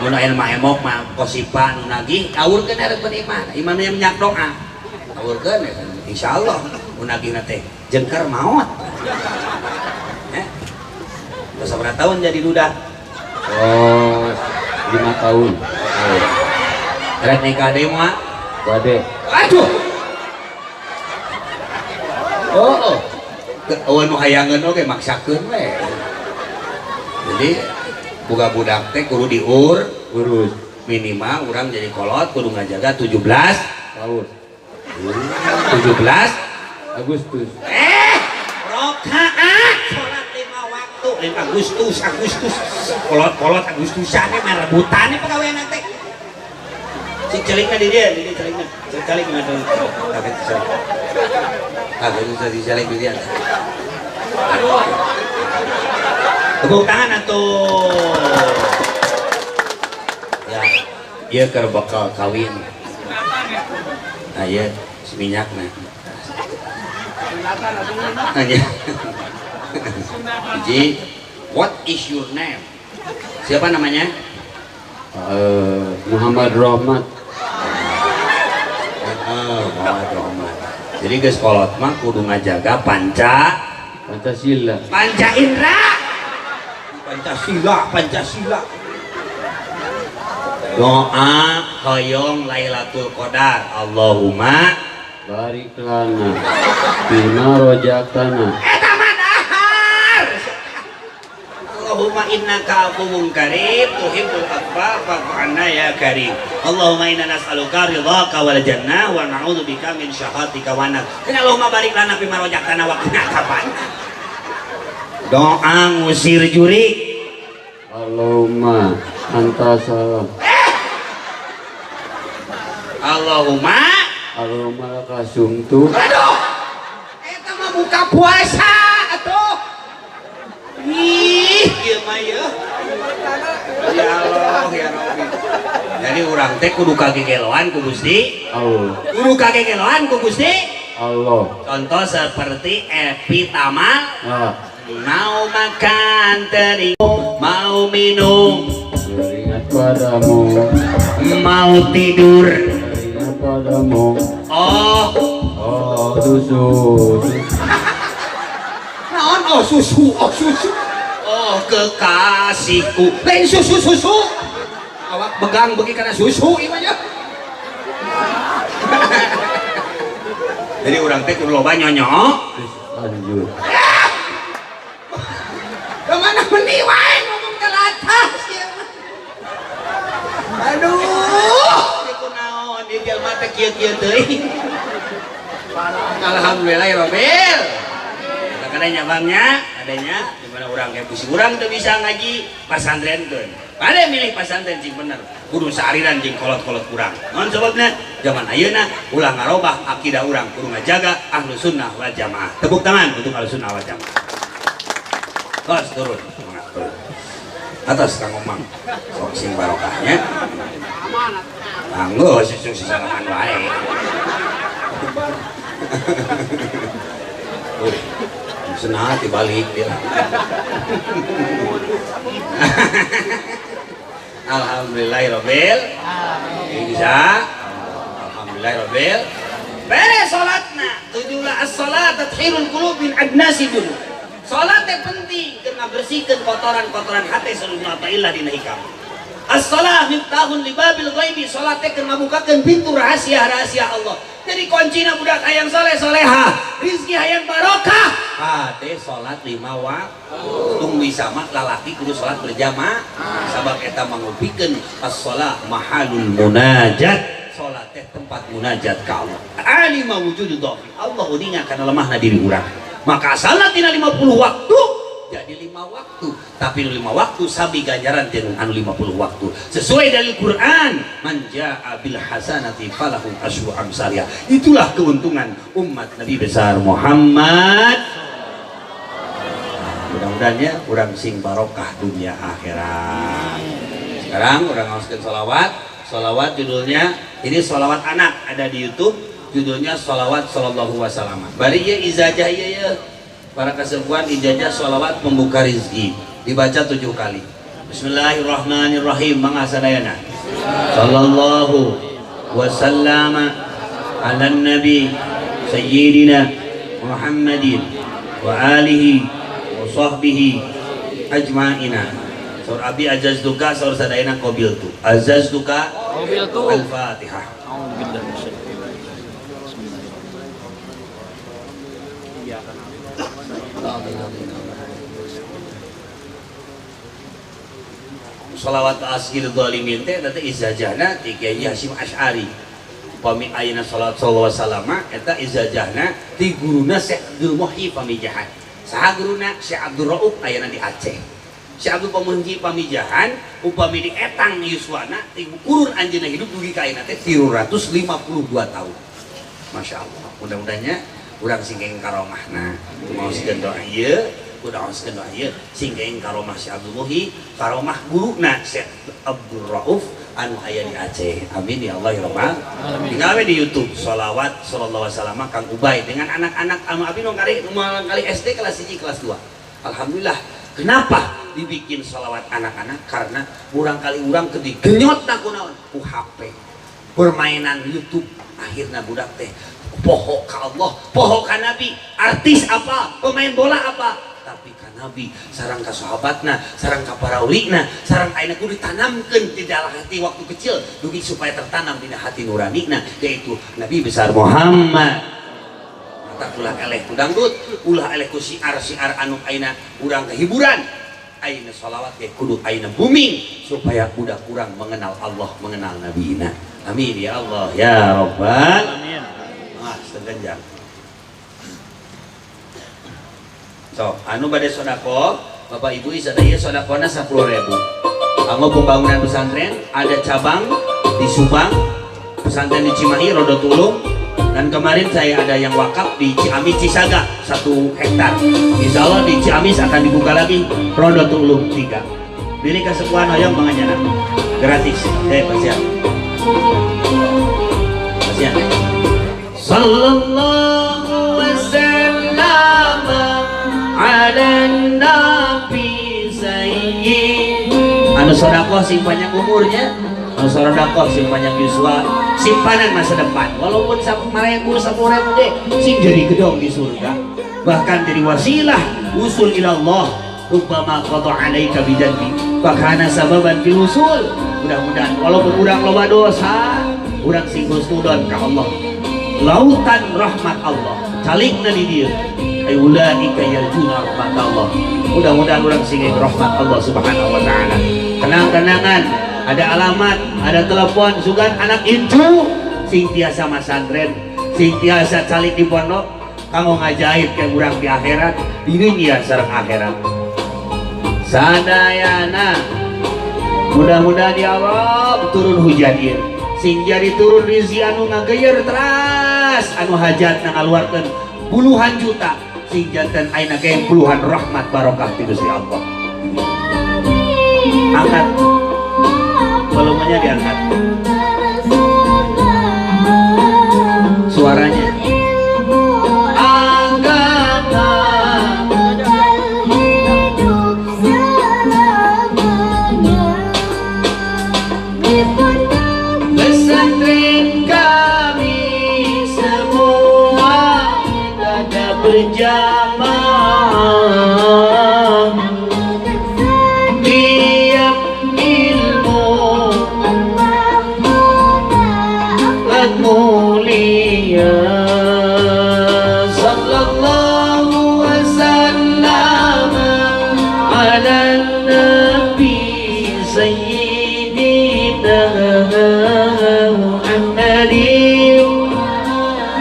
Mun aya mah emok mah kosipa nu nagih, awurkeun hareupeun imah. Imahna minyak doa. Awurkeun ya insyaallah nu nagihna teh jengker maot. Ya. Terus berapa tahun jadi duda? Oh, 5 tahun. Oh. Rek nikah deui moal? Bade. Aduh. Oh, oh. Eueuh nu hayangeun oge maksakeun we. Jadi boga budak teh kudu diur, urus. Minimal urang jadi kolot kudu ngajaga 17 tahun. 17 Agustus. Rokaat salat 5 waktu. 5 Agustus, Agustus. Kolot-kolot Agustusan mah rebutan pagawean teh. Cik celikna di dieu, di dieu celikna. Cik celik mah tuh. Kaget celik. Kaget bisa dicelik di dieu. Tepuk tangan atuh. Ya, ieu keur bakal kawin. Nah, ieu minyakna. Nanya. Ji, what is your name? Siapa namanya? Muhammad Rohmat. Muhammad Rohmat. Jadi geus kolot mah kudu ngajaga Pancasila. Panca Indra. Pancasila, Pancasila. Doa hoyong Lailatul Qadar. Allahumma barik lana bima rojaktana. Eta mah dahar. Allahumma innaka afuwwun karim tuhibbul afwa fa'fu anna ya karim. Allahumma inna nas'aluka ridhaka wal jannah wa na'udzubika min syakhatika wan nar. Allahumma barik lana bima rojaktana wa qina adzaban. Doa ngusir jurik. Allahumma anta salam. Allahumma Allahumma laka sumtu. Aduh, eta mah buka puasa atuh. Ih, ieu mah ieu. Ya Allah, ya Rabbi. Jadi urang teh kudu kagegeloan ku Gusti Allah. Kudu kagegeloan ku Gusti Allah. Contoh seperti Epi Tamal. Ah. Mau makan teri, mau minum teringat padamu, mau tidur teringat padamu. Oh, oh susu. Naon oh susu, oh susu. Oh kekasihku, lain susu susu. Awak begang begi karena susu ieu mah. Jadi urang teh kudu loba nyonyok. Lanjut. Kemana meni wae ngomong ke atas ya. Aduh, ieu kunaon ieu jelema teh kieu-kieu teuing. Alhamdulillah ya Rabbil. Kadanya bangnya, kadanya di mana urang kayak pusi urang teu bisa ngaji pasantrenkeun. Pada milih pasantren cing bener. Kudu saariran jeung kolot-kolot urang. Naon sebabna? Zaman ayeuna ulah ngarobah akidah urang, kudu ngajaga ahlu sunnah wal jamaah. Tepuk tangan untuk ahlu sunnah wal jamaah. Terus turun, turun. Atas Kang Omang. Sok sing barokahnya. Anggo sesuk sisalaman wae. Senang dibalik dia. Alhamdulillahirabbil alamin. Bisa. Alhamdulillahirabbil. Beres salatna. Tujuhlah as-salat tathhirul qulub min adnasi dunub. Salat teh penting karena bersihkan kotoran-kotoran hati seluruh illah dina hikam. As-salah miftahun libabil ghaibi. Salat teh keur ngabukakeun pintu rahasia-rahasia Allah. Jadi kuncina budak hayang soleh soleha, rizki hayang barokah. Hade salat 5 waktu. Tung bisa mah lalaki kudu salat berjamaah. Sabab eta mangupikeun as-salah mahalul munajat. Salat teh tempat munajat ka Allah. Alima wujudu dhafi. Allah uninga kana lemahna diri urang. Maka salat tina 50 waktu jadi 5 waktu, tapi 5 waktu sabi ganjaran jeung anu 50 waktu sesuai dalil Quran, man jaa bil hasanati falahu asyru amsalha. Itulah keuntungan umat Nabi besar Muhammad. Mudah-mudahan ya urang sing barokah dunia akhirat. Sekarang urang ngaoskeun sholawat. Sholawat judulnya ini sholawat anak, ada di YouTube, judulnya sholawat sallallahu wasallam. Bari ieu ijazah ieu ya. Para kesepuhan ijazah sholawat membuka rizki dibaca 7 kali. Bismillahirrahmanirrahim. Mangga sadayana. Sallallahu wasallama ala nabi sayyidina Muhammadin wa alihi wa sahbihi ajma'ina. Saur abi azaz duka, saur sadayana qabil tu. Azaz duka qabil tu. Al-Fatihah. Sholawat asgil zalimin teh eta ijazahna ti Kiai Hasyim Asy'ari. Upami ayeuna salat sallallahu alaihi wasallam eta ijazahna ti guruna Syekh Abdul Muhyi Pamijahan. Saha guruna? Syekh Abdul Rauf ayeuna di Aceh. Syekh Abdul Muhyi Pamijahan upami di etang yuswana ti kurun anjeunna hidup dugi ka ayeuna teh 352 tahun. Masya Allah. Mudah-mudahnya urang sing kenging karomahna. Maoskeun doa ieu, kudu maoskeun doa ieu sing kenging karomah Syekh Abdul Muhyi, karomah guruna Syekh Abdul Rauf anu aya di Aceh. Amin ya Allah ya rabbal alamin. Tinggal we di YouTube sholawat sallallahu alaihi wasallam Kang Ubay dengan anak-anak anu abi nu kali SD kelas 1 kelas 2. Alhamdulillah. Kenapa dibikin sholawat anak-anak? Karena urang kali urang keur digenyotna ku naon? Ku HP. Permainan YouTube akhirna budak teh poho ka Allah, poho ka Nabi, artis apa, pemain bola apa, tapi ka Nabi, sarang ka sahabatna, sarang ka para ulina, sarang ayeuna kudu ditanamkeun di dalam hati waktu kecil dugi supaya tertanam dina hati nuranina, yaitu Nabi besar Muhammad. Mata ulah eleh ku dangdut, ulah eleh ku siar-siar anu ayeuna urang kehiburan. Ayeuna sholawat ge kudu ayeuna booming supaya budak urang mengenal Allah, mengenal Nabina. Amin ya Allah ya rabbal alamin. Ah, setengah jam. So, anu bade sodako, Bapak Ibu sadaya sodakona 10.000. Anggo pembangunan pesantren ada cabang di Subang, pesantren di Cimahi, Rodotulung, dan kemarin saya ada yang wakaf di Ciamis Cisaga 1 hektar. Insya Allah di Ciamis akan dibuka lagi Rodotulung 3. Pilih kesepuhan hoyong manganyana gratis. Pasian. Pasian. Sallallahu wasallam ala nabi sayyid. Anu sodakoh sing panjang umurnya, anu sodakoh sing panjang yuswa, simpanan masa depan. Walaupun marayaku 10.000 ge sing jadi gedong di surga, bahkan jadi wasilah usul ilallah. Rubbama qada alaika bijanbi fakana sababan fil usul. Mudah-mudahan walaupun urang loba dosa, urang sing husnudon ka Allah. Lautan rahmat Allah calikna di dieu. Ulaika yarjuna rahmat Allah. Mudah-mudahan urang sing rahmat Allah Subhanahu wa taala. Kenang-kenangan, ada alamat, ada telepon, sugan anak incu sing tiasa masantren, sing tiasa calik di pondok. Kanggo ngajaib ke urang di akhirat, di dunia sareng akhirat. Sadayana mudah-mudahan ya Allah turun hujan ieu. Sing jadi turun rizki anu ngageyer teras anu hajatna ngaluarkeun puluhan juta sing janten ayeuna ge puluhan rahmat barokah ti Gusti Allah. Angkat volumenya, diangkat suaranya. Agama hidup selamanya. Pesantren kami semua ada berjamaah, tiap ilmu mulia. Sallallahu wasallam ala nabi sayyidina Muhammadin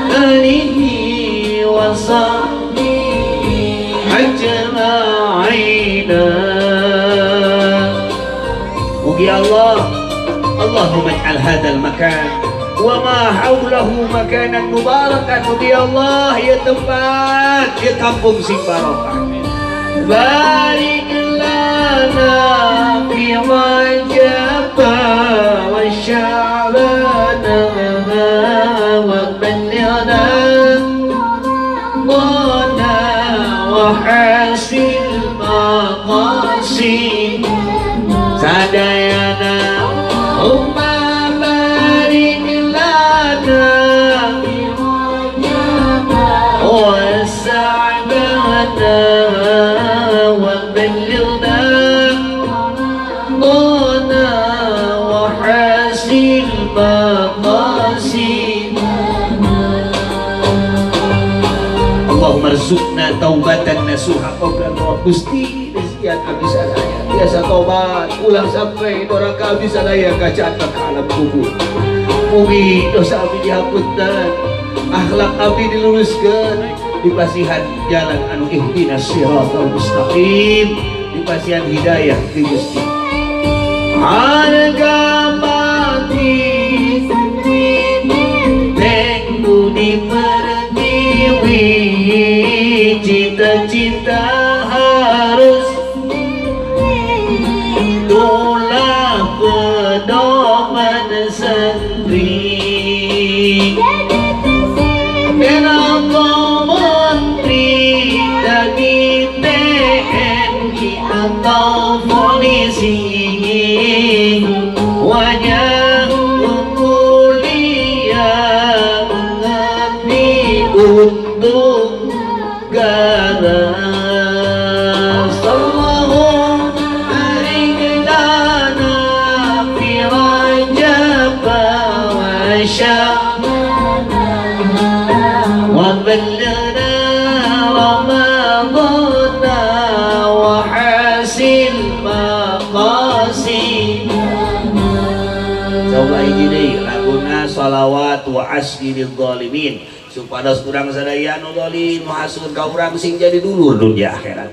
alihi wa sahbihi ajma'in. Mugi Allah, Allahumma ij'al hadzal makan wa ma haulahu makanan mubarakan. Mugi Allah ya tempat ya kampung sing barokah. Barik lana fi Rajab wa Sya'ban wa ballighna Ramadana wa hasil maqasid. Sadayana umma barik lana wa sa'bana wa ballighna Ramadana wa hasil maqasid. Allahumma rzuqna taubatan nasuha qabla al-maut. Gusti desian abdi sadaya biasa tobat ulah sampai doraka abdi sadaya kacatat ka alam kubur. Mugi dosa abdi dihapunten, akhlak abdi diluruskeun, dipasihan jalan anu ihdinas siratal mustaqim, dipasihan hidayah ti Gusti. Harga mati Neng Budi Pertiwi, cita-cita harus itulah pedoman sendiri. Atau menteri dari TNI atau polisi, wajah mulia mengabdi untuk negara. Sallallahu alaihi lana fi Rajab wa Sya'ban wa ballighna Ramadana wa hasil maqasid. Coba hiji deui laguna salawat wa asdil zalimin supados urang sadaya anu zalim hasud ka urang sing jadi dulur dunia akhirat,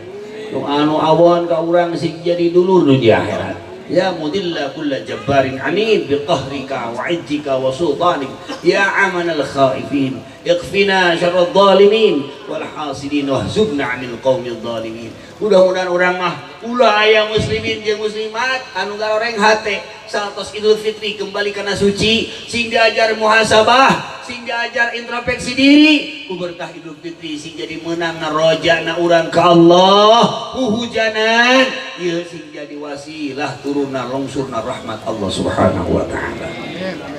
nu anu awon ka urang sing jadi dulur dunia akhirat. Ya mudilla kulla jabbarin anid biqahrika wa ijjika wa sultanik ya amanal khaifin iqfina syarrad zalimin wal hasidin wahzubna 'anil qaumil zalimin. Mudah-mudahan urang mah ulah aya muslimin jeung muslimat anu garoreng hate satos Idul Fitri kembali kana suci, sing diajar muhasabah, sing diajar introspeksi diri ku berkah Idul Fitri sing jadi meunang ngarojana urang ka Allah huhujanan ieu sing jadi wasilah turunna longsurna rahmat Allah Subhanahu wa taala.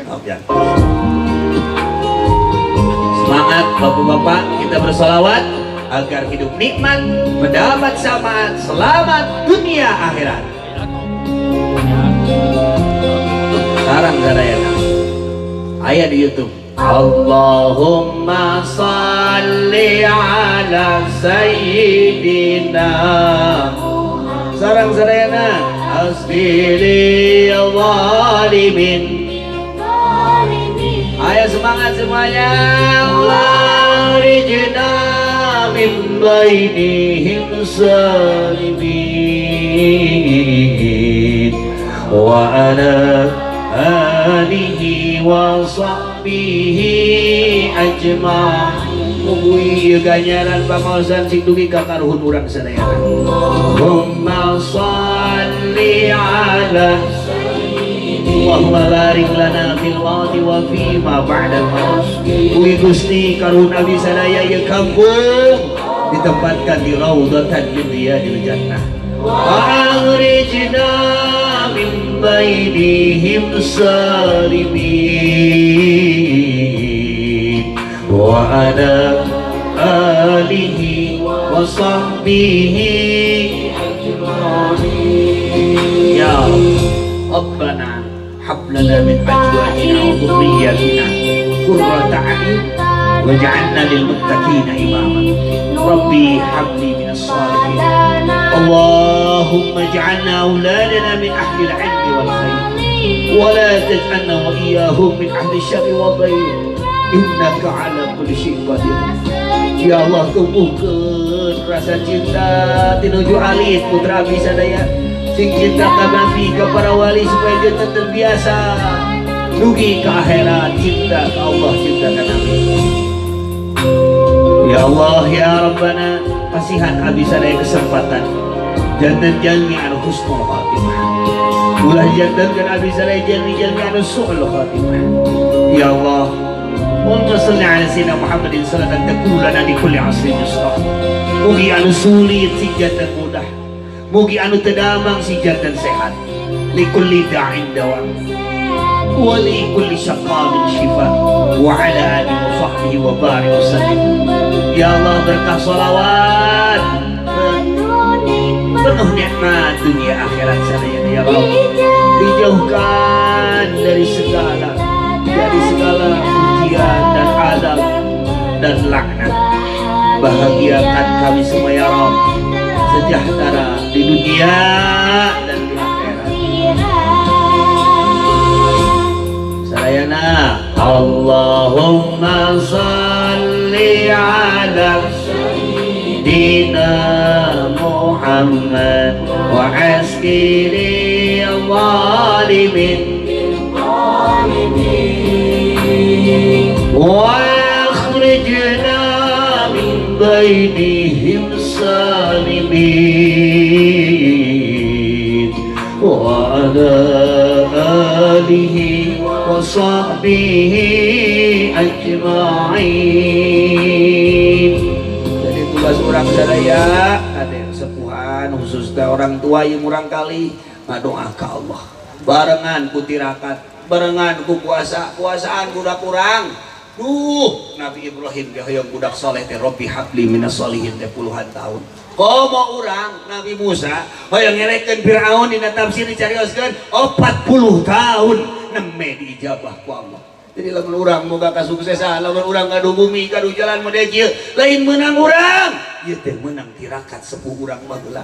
Amin. Semangat bapak-bapak, kita bersolawat agar hidup nikmat, mendapat syafaat, selamat dunia akhirat. Sekarang sadayana aya di YouTube. Allahumma salli ala sayyidina. Sarang sadayana asbili zalimin. Ayo semangat semuanya. Warijna min bainihim salimin wa ala alihi wa sahbihi ajma'in. Mugi ieu ganjaran pamaosan sing dugi ka karuhun urang sadayana. Allahumma shalli ala Allahumma barik lana fil mauti wa fi ma ba'dal maut. Mugi Gusti karuhun abdi sadaya ieu kampung ditempatkan di raudhatan min riyadil jannah. Wa akhrijna min bainihim salimin wa ala alihi wa sahbihi ajma'in. Ya Rabbana hab lana min azwajina wa dhurriyyatina qurrata a'yun waj'alna lil muttaqina imama. Rabbi habli minas salihin. Allahumma ij'alna auladana min ahli al-'ilmi wal khair wa la taj'alna wa iyyahum min ahli syarri wal dhayr. Innaka ala kulli syai'in qadir. Ya Allah, tumbuhkeun rasa cinta tinuju alit putra abdi sadaya sing cinta ka Nabi, ka para wali supaya janten terbiasa dugi ka akhirat cinta ka Allah, cinta ka Nabi. Ya Allah ya Rabbana, kasihan abdi sadaya kesempatan janten jalmi anu husnul khatimah, ulah janten kan abdi sadaya jalmi jalmi anu su'ul khatimah. Ya Allah, Allahumma salli ala sayyidina Muhammadin salatan takunu lana di kulli asrin yusra. Mugi anu sulit sing janten mudah, mugi anu teu damang sing janten sehat. Li kulli da'in dawa wa li kulli syaqamin shifa wa ala alihi wa sahbihi wa barik wasallim. Ya Allah, berkah salawat penuh nikmat dunia akhirat sadayana ya Rabb. Dijauhkan dari segala ujian dan azab dan laknat. Bahagiakan kami semua ya Rabb, sejahtera di dunia dan di akhirat. Sadayana Allahumma salli ala sayyidina Muhammad wa askiri zalimin wa akhrijna min bainihim salimin wa ala alihi wa sahbihi ajma'in. Jadi tugas orang sadaya ada yang sepuhan khususnya orang tua yang murang kali ngadoa ka Allah barengan ku tirakat, barengan ku puasa, puasaan budak kurang. Duh, Nabi Ibrahim ge hoyong budak soleh teh Rabbi habli minas solihin teh puluhan tahun. Komo urang Nabi Musa hoyong ngerekeun Firaun dina tafsir dicarioskeun 40 tahun nembe diijabah ku Allah. Jadi lamun urang moga kasuksesan, lamun urang gaduh bumi, gaduh jalan model kieu, lain meunang urang. Ieu teh meunang tirakat sepuh urang baheula.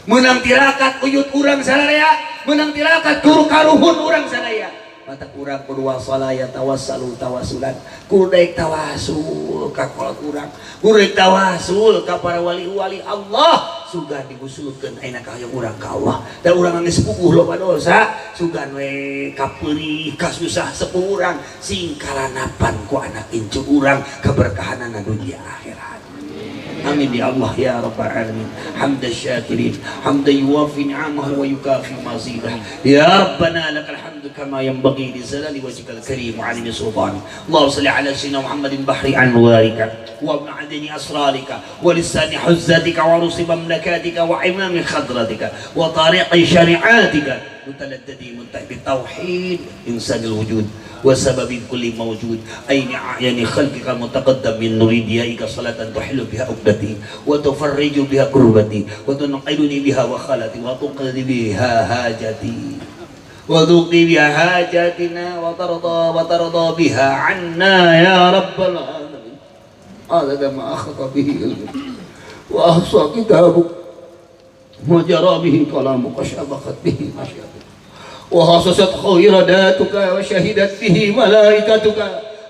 Meunang tirakat uyut urang sadaya, meunang tirakat guru karuhun urang sadaya. Mata urang kudu wasala ya tawassalu tawasulan, kudu daek tawasul ka kolot urang, kudu daek tawasul ka para wali-wali Allah, sugan digusulkeun ayeuna ka hoyong urang ka Allah. Da urang geus puguh loba dosa, sugan we kapeurih kasusah sepuh urang sing kalanapan ku anak incu urang keberkahanana dunia akhirat. Amin ya Allah ya Rabbal alamin. Hamdan syakirin, hamdan yuwafi ni'amahu wa yukafi mazidah. Ya Rabbana lakal hamdu kama yanbaghi li jalali wajhikal karim wa 'azimi sultanik. Allahumma shalli ala sayyidina Muhammadin bahri anwarika wa ma'adini asrarika wa lisani huzzatika wa rusi mamlakatika wa imami khadratika wa tariqi syari'atika mutaladdadi muntahi bitauhid insanil wujud wa sababi kulli mawjud aini a'yani khalqika mutaqaddam min nuri diyaika salatan tuhillu biha uqdati wa tufarriju biha kurbati wa tunqiduni biha wa khalati wa tuqdi biha hajati wa tuqdi biha hajatina wa tarda biha 'anna ya rabbal alamin. Adada ma akhata bihi ilmuk wa ahsa kitabuk wa jara bihi kalamuka syabaqat bihi masyatuk wa khasasat khairadatuka wa syahidat bihi malaikatuka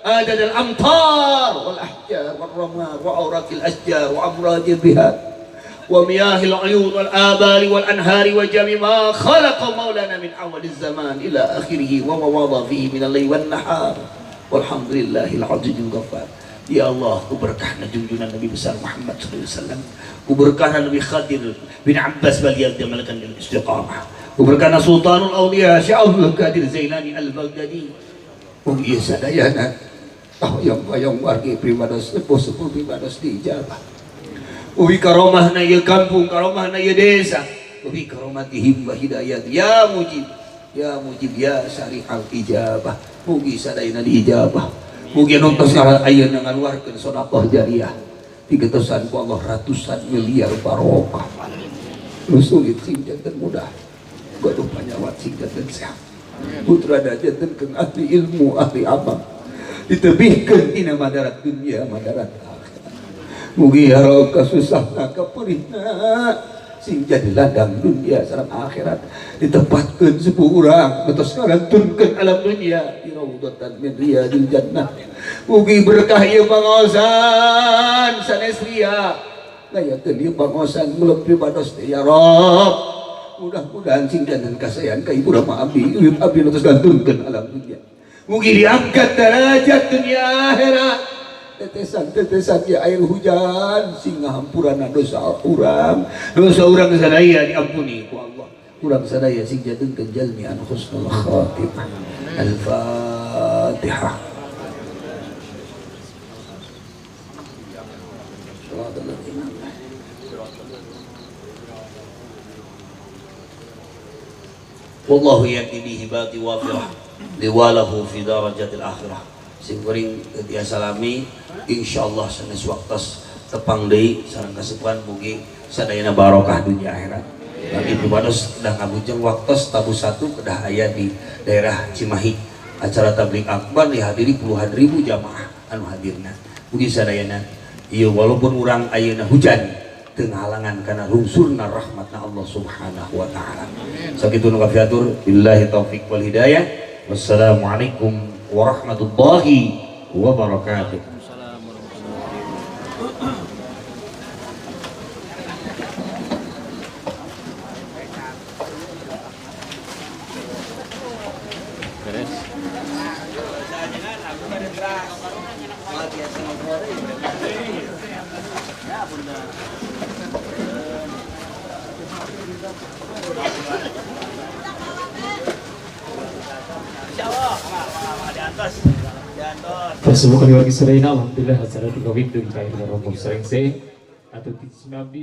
adad al-amtar wal ahjar wal ramad wa awraqil asjar wa amrajil bihar wa miyahil uyun wal abali wal anhari wa jami ma khalaqa maulana min awaliz zaman ila akhirih wa ma wada fihi min al-layli wan nahar walhamdulillahil azizil ghaffar. Ya Allah, ku berkahna junjungan Nabi besar Muhammad sallallahu alaihi wasallam, ku berkahna Nabi Khadir bin Abbas beliau diamalkan dengan istiqamah, ku berkahna Sultanul Auliya Syekh Abdul Qadir Zailani Al-Baghdadi. Mugi sadayana hoyong-hoyong wargi pribados sepuh-sepuh pribados diijabah. Uwi karomahna ieu kampung, karomahna ieu desa, uwi karomatihim wa hidayat ya mujib, ya mujib ya syari'al ijabah. Mugi sadayana diijabah. Mugi anu tos ayeuna ngaluarkeun sedekah jariah digetosan ku Allah ratusan miliar barokah. Nu sulit sing janten mudah, gaduh panyawat sing janten sehat, putra janten keun ahli ilmu ahli amal, ditebihkeun tina madarat dunia madarat akhirat. Mugi haroka susahna kaperihna sing jadi ladang dunia sareng akhirat, ditempatkeun sepuh urang betos ngarantunkeun alam dunia di raudhatan min riyadil jannah. Mugi berkah ieu pangaosan sanes ria, ngayakeun ieu pangaosan muluk pribados teh ya Rabb. Mudah-mudahan sing janten kasayan ka ibu rama abdi, uyut abdi nu tos gantunkeun alam dunia. Mugi diangkat derajat dunia akhirat, tetesan-tetesan ya air hujan sing ngahampurana dosa urang, dosa urang sadaya diampuni ku Allah. Urang sadaya sing jantenkeun jalmi anu husnul khatimah. Al-Fatihah. Wallahu ya'ti bihi bati wafirah liwalahu fi darajatil akhirah. Sing kuring tiasa lami insyaallah sanes waktos tepang deui sareng kasepuhan mugi sadayana barokah dunia akhirat. Bagi pribados kedah ngabujeng waktos tabu satu kedah aya di daerah Cimahi acara tabligh akbar dihadiri puluhan ribu jamaah anu hadirna. Mugi sadayana ieu walaupun urang ayeuna hujan teu ngahalangan kana rungsurna rahmatna Allah Subhanahu wa taala. Sakitu nu kafiatur billahi taufik wal hidayah. Wassalamualaikum warahmatullahi wabarakatuh. Tersebut kali wargi sadayana alhamdulillah acara dikawin dengan kair rombong sareng atau tismi abdi.